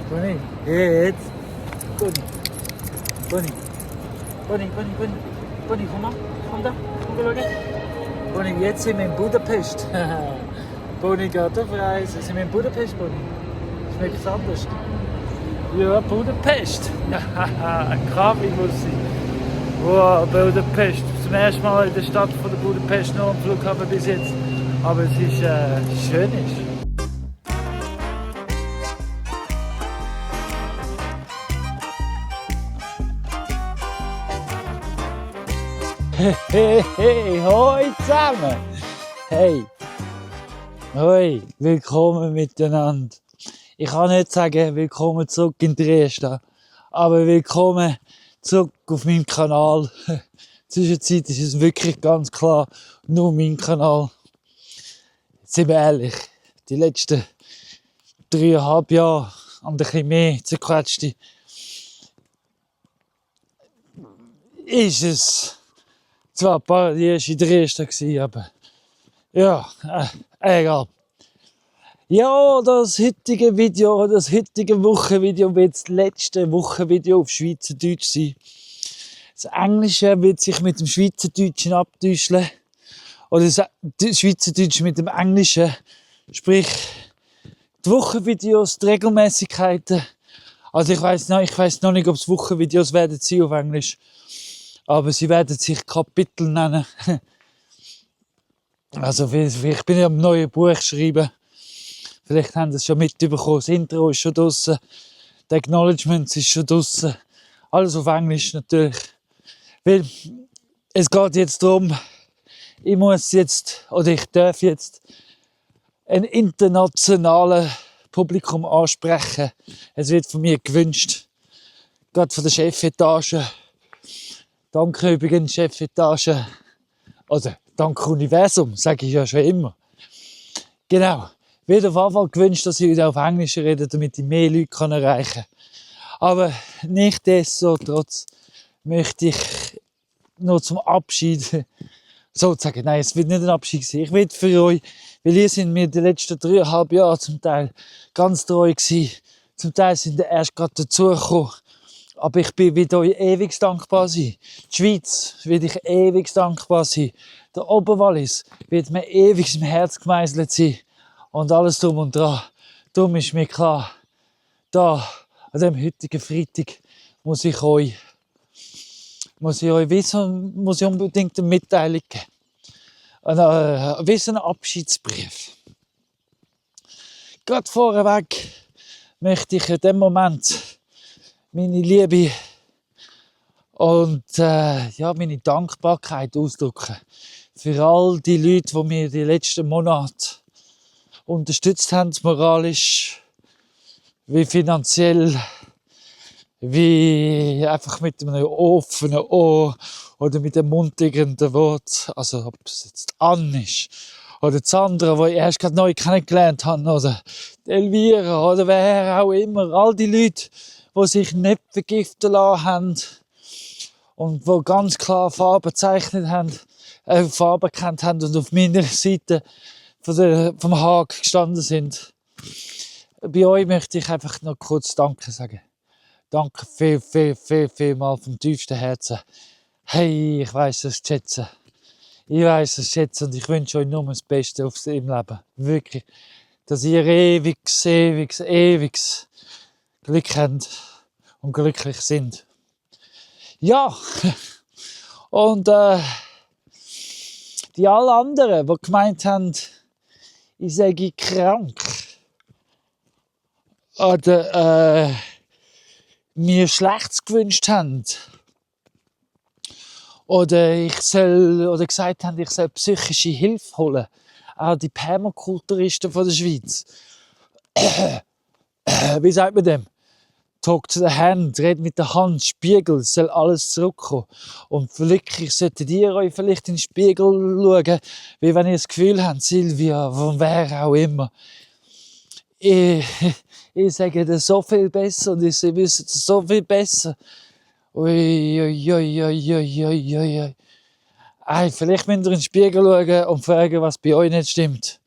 Bonnie, jetzt. Bonnie. Bonnie. Bonnie, Bonnie, Bonnie. Bonnie, komm mal. Komm da. Komm schauen. Bonnie, jetzt sind wir in Budapest. Bonnie geht auf Reise. Sind wir in Budapest, Bonnie? Schmeckt es anders? Ja, Budapest. Kaffee muss sein. Wow, Budapest. Zum ersten Mal in der Stadt von der Budapest noch am Flughafen bis jetzt. Aber es ist schön. Hey, hey, hoi zusammen! Hey! Hoi, willkommen miteinander. Ich kann nicht sagen, willkommen zurück in Dresden, aber willkommen zurück auf meinem Kanal. Zwischenzeit ist es wirklich ganz klar nur mein Kanal. Sind wir ehrlich, die letzten 3,5 Jahre und ein bisschen mehr zerquetschte, ist es zwar paradiesisch in Dresden gewesen, aber ja, egal. Ja, das heutige Video, das heutige Wochenvideo wird das letzte Wochenvideo auf Schweizerdeutsch sein. Das Englische wird sich mit dem Schweizerdeutschen abtäuschen. Oder das Schweizerdeutsche mit dem Englischen. Sprich, die Wochenvideos, die Regelmäßigkeiten. Also ich weiss noch nicht, ob es Wochenvideos werden sein auf Englisch. Aber sie werden sich Kapitel nennen. Also ich bin ja am neuen Buch schreiben. Vielleicht haben Sie es schon mitbekommen. Das Intro ist schon draussen. Die Acknowledgements ist schon draussen. Alles auf Englisch natürlich. Weil es geht jetzt darum, ich darf jetzt ein internationales Publikum ansprechen. Es wird von mir gewünscht. Gerade von der Chefetage. Danke übrigens, Chefetage. Also, danke Universum, sage ich ja schon immer. Genau. Wird auf jeden Fall gewünscht, dass ich wieder auf Englisch rede, damit ich mehr Leute erreichen kann. Aber nichtsdestotrotz möchte ich noch zum Abschied sozusagen, nein, es wird nicht ein Abschied sein. Ich will für euch, weil ihr sind mir die letzten 3,5 Jahre zum Teil ganz treu gewesen. Zum Teil sind ihr erst gerade dazugekommen. Aber ich will euch ewig dankbar sein. Die Schweiz will ich ewig dankbar sein. Der Oberwallis wird mir ewig im Herz gemeißelt sein. Und alles drum und dran. Darum ist mir klar, da, an dem heutigen Freitag, muss ich euch wissen, muss ich unbedingt eine Mitteilung geben. Ein Abschiedsbrief. Gerade vorweg möchte ich in dem Moment meine Liebe und meine Dankbarkeit ausdrücken für all die Leute, die mir die letzten Monate unterstützt haben, moralisch, wie finanziell, wie einfach mit einem offenen Ohr oder mit einem munternden Wort. Also ob es jetzt Anne ist oder das andere, die ich erst gerade neu kennengelernt habe, oder Elvira oder wer auch immer, all die Leute, die sich nicht vergiften lassen haben und die ganz klar Farben gezeichnet haben, Farben gekannt haben und auf meiner Seite vom Haag gestanden sind. Bei euch möchte ich einfach noch kurz Danke sagen. Danke viel mal vom tiefsten Herzen. Hey, ich weiss es zu schätzen. Ich weiss es zu schätzen und ich wünsche euch nur das Beste im Leben. Wirklich. Dass ihr ewiges Glück habt und glücklich sind. Ja, und die alle anderen, die gemeint haben, ich sage krank oder mir Schlechtes gewünscht haben oder gesagt haben, ich soll psychische Hilfe holen. Auch die Permakulturisten von der Schweiz. Wie sagt man dem? Talk to the hand, red mit der Hand, Spiegel, es soll alles zurückkommen. Und wirklich solltet ihr euch vielleicht in den Spiegel schauen, wie wenn ihr das Gefühl habt, Silvia, von wer auch immer. Ich sage dir so viel besser und ich wüsste so viel besser. Ui. Vielleicht müsst ihr in den Spiegel schauen und fragen, was bei euch nicht stimmt.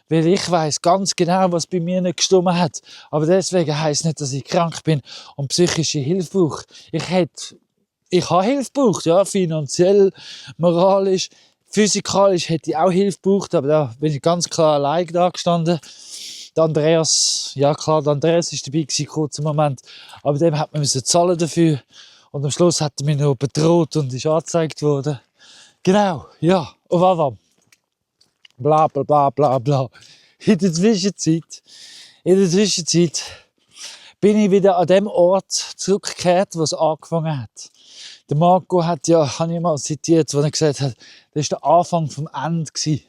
Weil ich weiß ganz genau, was bei mir nicht gestimmt hat. Aber deswegen heisst nicht, dass ich krank bin und psychische Hilfe brauche. Ich habe Hilfe gebraucht, ja, finanziell, moralisch, physikalisch hätte ich auch Hilfe gebraucht, aber da bin ich ganz klar allein da gestanden. Der Andreas, ja klar, der Andreas war dabei gewesen, kurzen Moment, aber dem hat man zahlen dafür und am Schluss hat er mich noch bedroht und ist angezeigt worden. Genau, ja, auf Avam. Bla bla bla bla bla. In der Zwischenzeit bin ich wieder an dem Ort zurückgekehrt, wo es angefangen hat. Der Marco hat ja, habe ich mal zitiert, wo er gesagt hat, das war der Anfang vom Ende gewesen.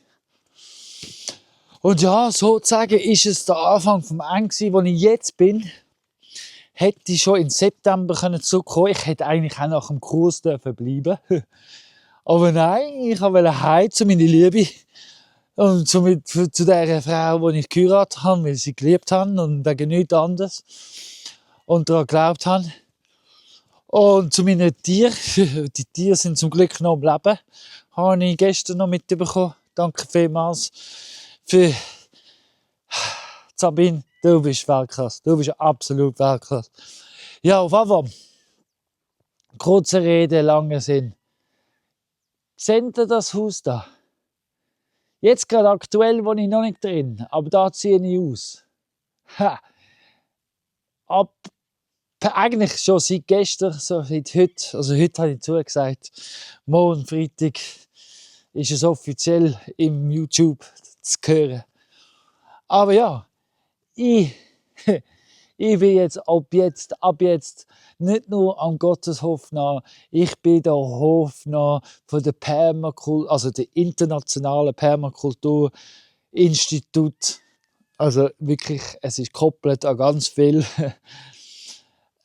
Und ja, sozusagen ist es der Anfang vom Ende gewesen, wo ich jetzt bin. Hätte ich schon im September zurückkommen können. Ich hätte eigentlich auch nach dem Kurs bleiben dürfen. Aber nein, ich wollte heim zu meiner Liebe. Und zu der Frau, die ich geheiratet habe, weil sie geliebt haben und wegen nichts anderes. Und daran geglaubt haben. Und zu meinen Tieren, die Tiere sind zum Glück noch am Leben, habe ich gestern noch mitbekommen. Danke vielmals für Sabine, du bist Weltklasse, du bist absolut Weltklasse. Ja, auf Avam. Kurze Rede, langer Sinn. Seht ihr das Haus da? Jetzt gerade aktuell wohne ich noch nicht drin, aber da ziehe ich aus. Ha. Eigentlich schon seit gestern, so seit heute, also heute habe ich zugesagt, morgen Freitag ist es offiziell im YouTube zu hören. Aber ja, ich bin jetzt ab jetzt nicht nur am Gotteshof nah, ich bin der Hofnah von der Permakultur, also der internationalen Permakulturinstitut. Also wirklich, es ist gekoppelt an ganz viel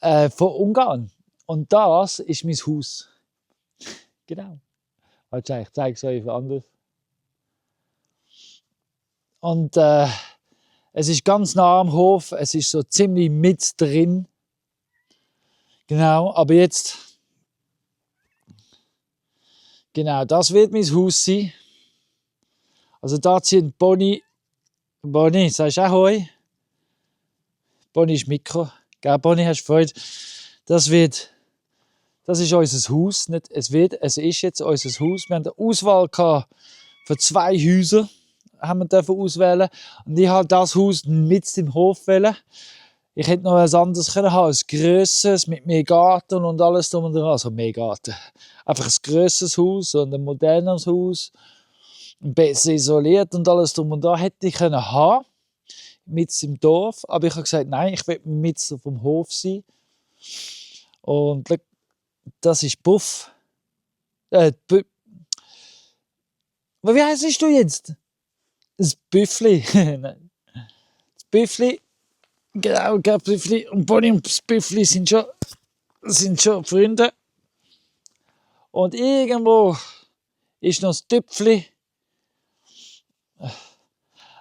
von Ungarn. Und das ist mein Haus. Genau. Ich zeige es euch anders. Und es ist ganz nah am Hof, es ist so ziemlich mit drin. Genau, aber jetzt, genau, das wird mein Haus sein. Also da ziehen Bonnie, sagst du auch Hoi? Bonnie ist Mikro. Gell, Bonnie, hast du Freude? Das ist unser Haus. Es ist jetzt unser Haus. Wir haben eine Auswahl für 2 Häuser. Haben wir dürfen auswählen. Und ich habe das Haus mit im Hof wählen. Ich hätte noch etwas anderes können haben, ein grösseres mit mehr Garten und alles drum und dran. Also mehr Garten. Einfach ein grösseres Haus und ein modernes Haus. Besser isoliert und alles drum und dran hätte ich können haben. Mit im Dorf. Aber ich habe gesagt, nein, ich will mit vom Hof sein. Und das ist Buff. Wie heisst du jetzt? Das Büffli. Das Büffli. Genau, das Büffli. Und Bonnie und das Büffli sind schon Freunde. Und irgendwo ist noch das Tüpfli.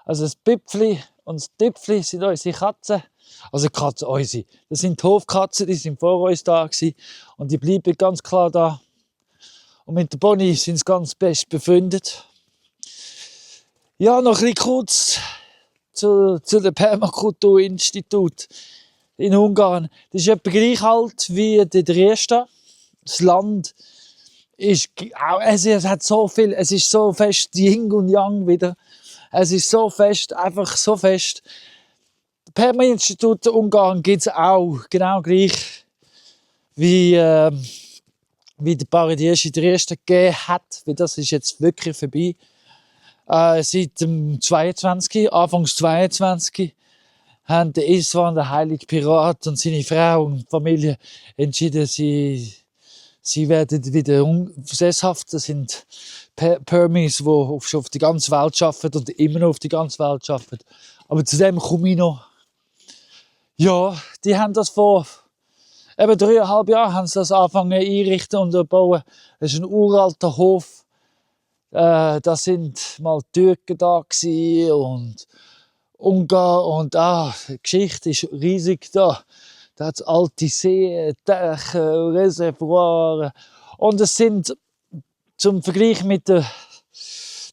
Also das Büpfli und das Tüpfli sind unsere Katzen. Also Katzen, unsere. Das sind die Hofkatzen, die sind vor uns da gewesen. Und die bleiben ganz klar da. Und mit der Bonnie sind sie ganz best befreundet. Ja, noch ein bisschen kurz zu dem Permakulturinstitut in Ungarn. Das ist etwa gleich alt wie der Dresden. Das Land ist, es hat so viel, es ist so fest Yin und Yang wieder. Es ist so fest, einfach so fest. Das Perma-Institut in Ungarn gibt es auch genau gleich wie der Paradies in Dresden gegeben hat. Weil das ist jetzt wirklich vorbei. Seit dem 22, Anfangs 22, haben der Iswan, der heilige Pirat und seine Frau und Familie entschieden, sie werden wieder sesshaft. Das sind Permis, die auf die ganze Welt arbeiten und immer noch auf die ganze Welt arbeiten. Aber zu dem komme ich noch. Ja, die haben das vor eben 3,5 Jahren haben sie das angefangen einrichten und bauen. Das ist ein uralter Hof. Da sind mal Türken da und Ungarn und die Geschichte ist riesig da. Da hat es alte Seen, Dächer, Reservoire und es sind zum Vergleich mit der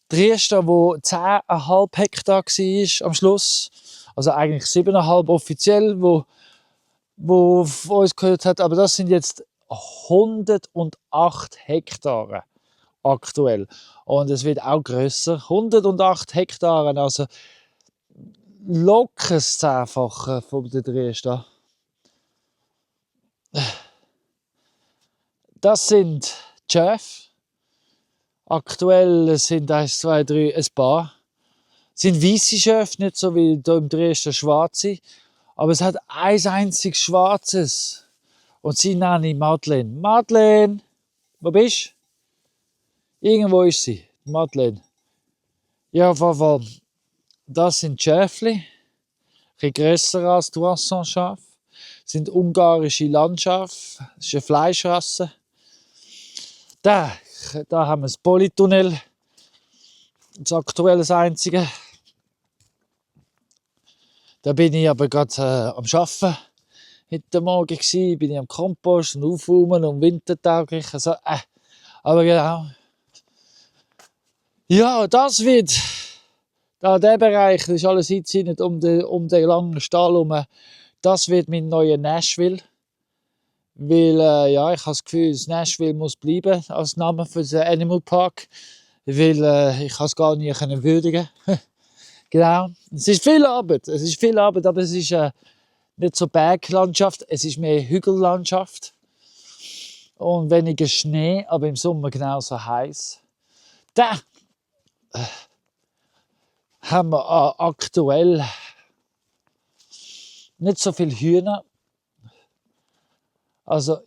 Triester, wo 10,5 Hektar war am Schluss. Also eigentlich 7,5 offiziell, wo uns gehört hat. Aber das sind jetzt 108 Hektare aktuell. Und es wird auch grösser. 108 Hektare, also locker das 10-fache von der Triester. Das sind Schäfe. Aktuell sind 1, 2, 3 ein paar. Es sind weisse Schäfe, nicht so wie hier im Dresden schwarze. Aber es hat ein einziges schwarzes. Und sie nenne ich Madeleine. Madeleine, wo bist du? Irgendwo ist sie, Madeleine. Ja, auf jeden Fall. Das sind Schäfli. Ein bisschen grösser als Toisson-Schaf. Das sind ungarische Landschafe. Das ist eine Fleischrasse. Da haben wir das Polytunnel. Das aktuelle das einzige. Da bin ich aber gerade am Arbeiten. Heute Morgen bin ich am Kompost und aufräumen und wintertauglich. Also, aber genau. Ja, das wird, da der Bereich, das ist alles einzählt um den langen Stall herum. Das wird mein neuer Nashville. Weil, ja, ich habe das Gefühl, das Nashville muss bleiben als Name für den Animal Park. Weil ich es gar nicht würdigen. Genau. Es ist viel Arbeit, aber es ist nicht so Berglandschaft, es ist mehr Hügellandschaft. Und weniger Schnee, aber im Sommer genauso heiß. Da haben wir aktuell nicht so viele Hühner. Also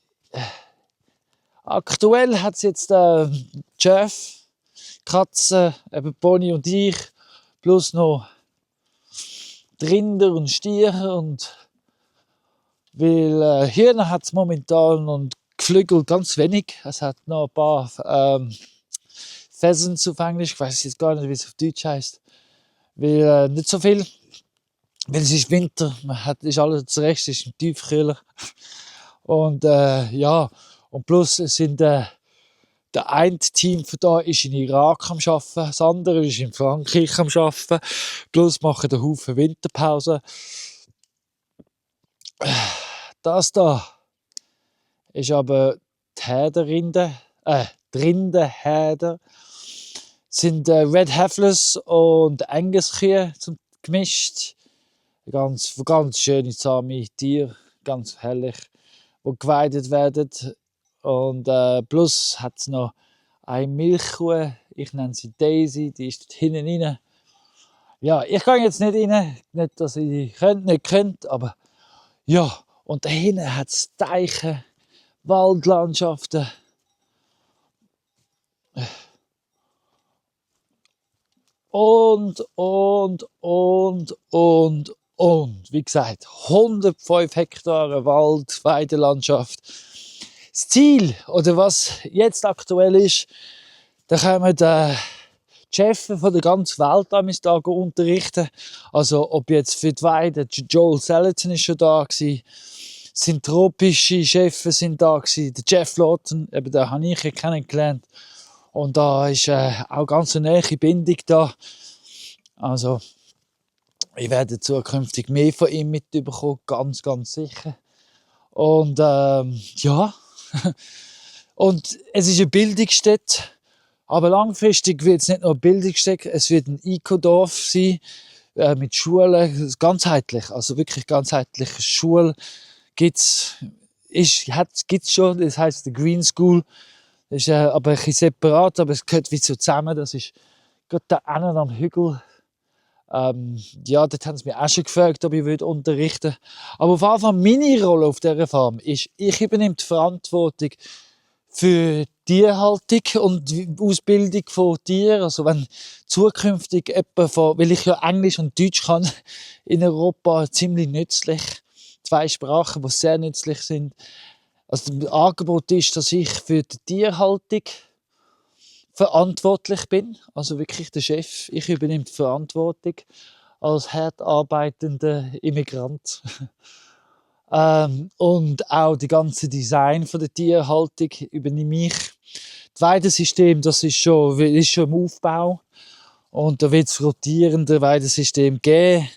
aktuell hat es jetzt Jeff, Katzen, eben Pony und ich, plus noch Rinder und Stiere. Und weil Hühner hat es momentan und Geflügel ganz wenig. Es hat noch ein paar Pheasants auf Englisch, ich weiß jetzt gar nicht, wie es auf Deutsch heißt. Weil nicht so viel. Weil es ist Winter, ist alles zurecht, es ist im Tiefkühler. Und ja, und plus es sind der eine Team von da ist in Irak am Arbeiten, das andere ist in Frankreich am Arbeiten. Plus machen der Haufen Winterpause. Das da ist aber die Herdenrinde, die Rindenherden sind Red Heiflers und Angus-Kühe gemischt. Ganz schöne, zahme Tiere, ganz herrlich, die geweidet werden. Und plus hat es noch eine Milchkuh, ich nenne sie Daisy, die ist dort hinten rein. Ja, ich gehe jetzt nicht rein, nicht, dass ich nicht könnte, aber ja. Und da hinten hat es Teiche, Waldlandschaften. Und. Wie gesagt, 105 Hektare Wald, Weidelandschaft. Das Ziel, oder was jetzt aktuell ist, da kommen die Chefs von der ganzen Welt an da unterrichten. Also, ob jetzt für die Weide, Joel Salatin ist schon da gewesen, sind tropische Chefs sind da gewesen, der Jeff Lawton, eben den habe ich kennengelernt. Und da ist auch ganz eine nahe Bindung da. Also, ich werde zukünftig mehr von ihm mitbekommen, ganz, ganz sicher. Und ja, und es ist eine Bildungsstätte, aber langfristig wird es nicht nur eine Bildungsstätte, es wird ein Ecodorf sein, mit Schulen, ganzheitlich, also wirklich ganzheitliche Schule gibt's schon, das heisst die Green School, das ist aber ein bisschen separat, aber es gehört wie so zusammen, das ist gerade da hinten am Hügel. Ja, dort haben sie mich auch schon gefragt, ob ich unterrichten würde. Aber auf jeden Fall meine Rolle auf dieser Farm ist, ich übernehme die Verantwortung für Tierhaltung und die Ausbildung von Tieren. Also wenn zukünftig weil ich ja Englisch und Deutsch kann, in Europa ziemlich nützlich. 2 Sprachen, die sehr nützlich sind. Also das Angebot ist, dass ich für die Tierhaltung verantwortlich bin, also wirklich der Chef. Ich übernehme die Verantwortung als hart arbeitender Immigrant. Und auch die ganze Design von der Tierhaltung übernehme ich. Das Weidensystem, das ist schon im Aufbau. Und da wird es rotierende Weidesystem geben.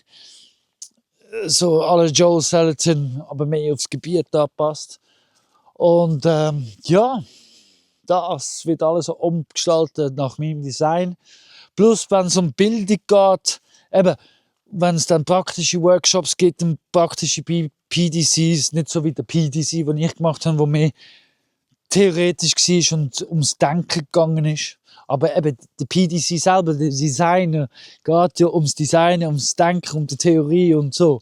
So alle Joel Salatin, aber mehr aufs Gebiet angepasst. Und ja, das wird alles so umgestaltet nach meinem Design. Plus, wenn es um Bildung geht, eben, wenn es dann praktische Workshops gibt und praktische PDCs, nicht so wie der PDC, den ich gemacht habe, wo mehr theoretisch war und ums Denken gegangen ist. Aber eben der PDC selber, der Designer, geht ja ums Designen, ums Denken, um die Theorie und so.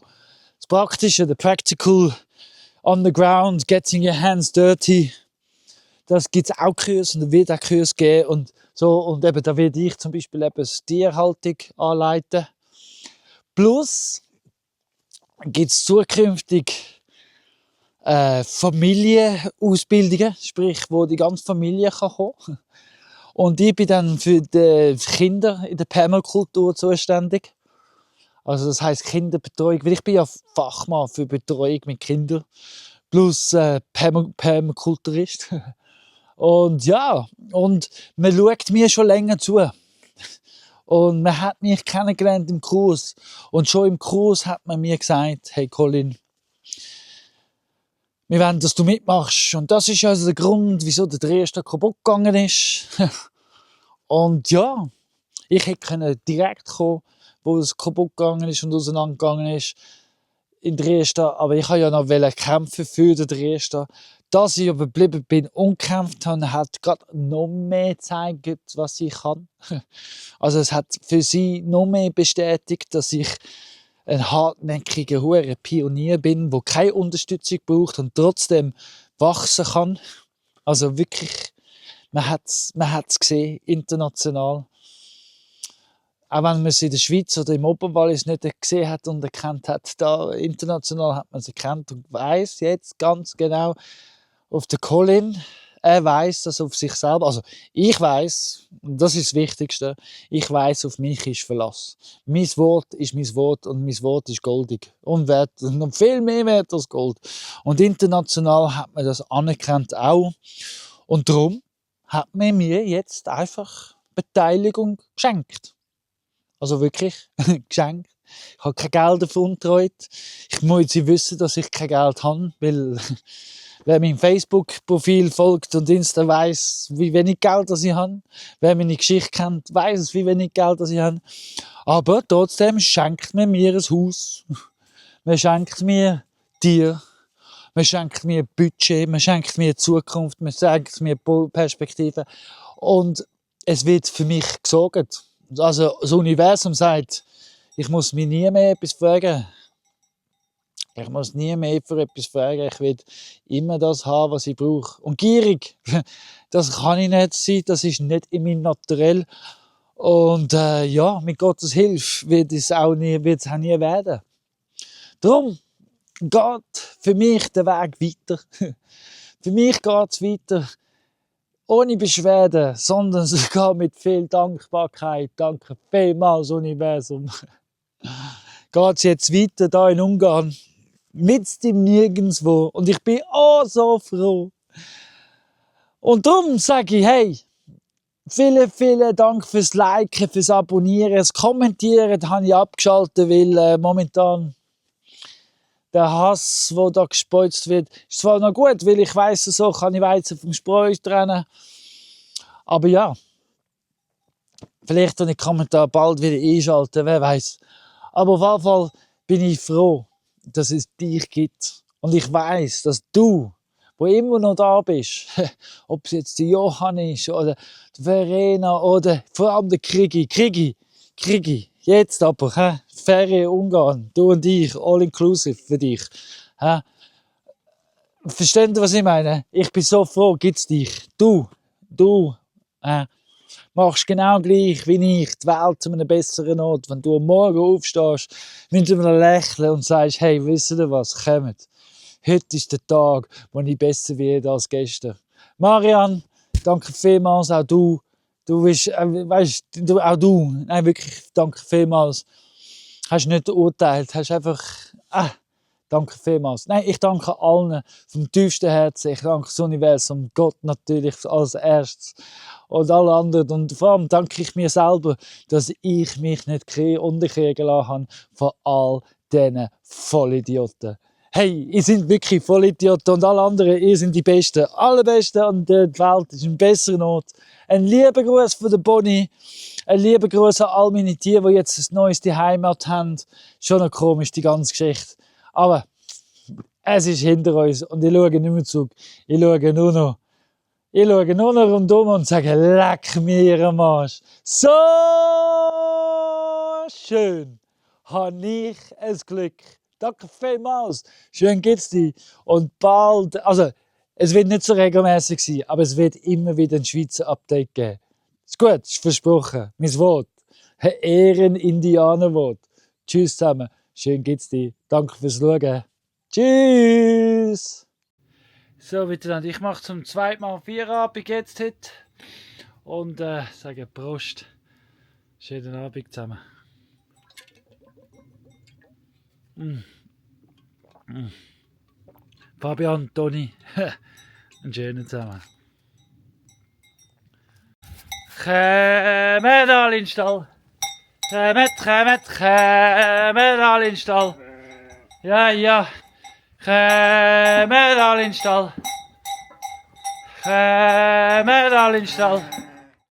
Das Praktische, der Practical, on the ground, getting your hands dirty, das gibt es auch Kurse und da wird auch Kurse geben und so. Und eben, da werde ich zum Beispiel eben das Tierhaltung anleiten. Plus gibt es zukünftig Familienausbildungen, sprich, wo die ganze Familie kommen kann. Und ich bin dann für die Kinder in der Permakultur zuständig. Also das heisst Kinderbetreuung, weil ich bin ja Fachmann für Betreuung mit Kindern, plus Permakulturist. Und ja, und man schaut mir schon länger zu. Und man hat mich kennengelernt im Kurs. Und schon im Kurs hat man mir gesagt, hey Colin, wir wollen, dass du mitmachst. Und das ist also der Grund, wieso der Dresden kaputt gegangen ist. Und ja, ich hätte direkt kommen, wo es kaputt gegangen ist und auseinandergegangen ist in Dresden. Aber ich wollte ja noch kämpfen für den Dresden. Dass ich aber geblieben bin und gekämpft habe, hat gerade noch mehr gezeigt, was ich kann. Also es hat für sie noch mehr bestätigt, dass ich ein hartnäckiger, hoher Pionier bin, der keine Unterstützung braucht und trotzdem wachsen kann. Also wirklich, man hat's gesehen, international. Auch wenn man es in der Schweiz oder im Oberwallis nicht gesehen hat und erkannt hat, da international hat man es erkannt und weiss jetzt ganz genau, auf den Colin, er weiss das auf sich selber. Also ich weiss, und das ist das Wichtigste, ich weiss, auf mich ist Verlass. Mein Wort ist mein Wort und mein Wort ist goldig und wert, noch viel mehr wert als Gold. Und international hat man das anerkannt auch. Und darum hat man mir jetzt einfach Beteiligung geschenkt. Also wirklich geschenkt. Ich habe kein Geld davon getreut. Ich muss jetzt wissen, dass ich kein Geld habe, weil wer meinem Facebook-Profil folgt und Insta weiss, wie wenig Geld ich habe. Wer meine Geschichte kennt, weiss, wie wenig Geld ich habe. Aber trotzdem schenkt man mir ein Haus. Man schenkt mir Tiere. Man schenkt mir Budget. Man schenkt mir Zukunft. Man schenkt mir Perspektive. Und es wird für mich gesorgt. Also das Universum sagt, ich muss mich nie mehr etwas fragen. Ich muss nie mehr für etwas fragen. Ich will immer das haben, was ich brauche. Und gierig, das kann ich nicht sein. Das ist nicht in meinem Naturell. Und ja, mit Gottes Hilfe wird es auch nie werden. Darum geht für mich der Weg weiter. Für mich geht es weiter ohne Beschwerden, sondern es geht mit viel Dankbarkeit. Danke vielmals, Universum. Geht es jetzt weiter da in Ungarn? Mit dem Nirgendwo. Und ich bin so froh. Und darum sage ich, hey, vielen Dank fürs Liken, fürs Abonnieren. Das Kommentieren habe ich abgeschaltet, weil momentan der Hass, der da gespeuzt wird, ist zwar noch gut, weil ich weiss, so kann ich Weizen vom Spreu trennen. Aber ja, vielleicht kann ich den Kommentar bald wieder einschalten, wer weiß. Aber auf jeden Fall bin ich froh, dass es dich gibt. Und ich weiss, dass du, wo immer noch da bist, ob es jetzt der Johann ist oder die Verena oder vor allem der Krigi, jetzt aber, Ferien Ungarn, du und ich, all inclusive für dich. Versteht ihr, was ich meine? Ich bin so froh, gibt's dich. Du, machst genau gleich wie ich die Welt zu einem besseren Ort. Wenn du am Morgen aufstehst, mit einem Lächeln und sagst, hey, wisst ihr was, kommt. Heute ist der Tag, wo ich besser werde als gestern. Marian, danke vielmals, auch du. Du bist, weißt du, auch du, nein, wirklich, danke vielmals. Hast nicht urteilt, hast einfach, Danke vielmals. Nein, ich danke allen vom tiefsten Herzen. Ich danke das Universum, Gott natürlich als erstes und alle anderen. Und vor allem danke ich mir selber, dass ich mich nicht unterkriegen lassen habe von all diesen Vollidioten. Hey, ihr seid wirklich Vollidioten und alle anderen, ihr seid die Besten. Allerbesten und die Welt ist ein besserer Ort. Ein lieber Gruß von der Bonnie. Ein lieber Gruß an all meine Tiere, die jetzt ein neues Heimat haben. Schon noch komisch, die ganze Geschichte. Aber es ist hinter uns und ich schaue nicht mehr zurück. Ich schaue nur noch rundum und sage, leck mir am Arsch. So schön habe ich ein Glück. Danke vielmals. Schön geht's dir. Und bald, also, es wird nicht so regelmäßig sein, aber es wird immer wieder ein Schweizer Update geben. Ist gut, ist versprochen. Mein Wort. Ein Ehren-Indianer-Wort. Tschüss zusammen. Schön geht's dir. Danke fürs Schauen. Tschüss. So, miteinander. Ich mache zum zweiten Mal Feierabend jetzt heute. Und sage Prost. Schönen Abend zusammen. Fabian, Toni, einen schönen zusammen. Kommt alle in den Stall. Kommt alle in den Stall. Ja. Kommt alle in den Stall. Kommt alle in den Stall.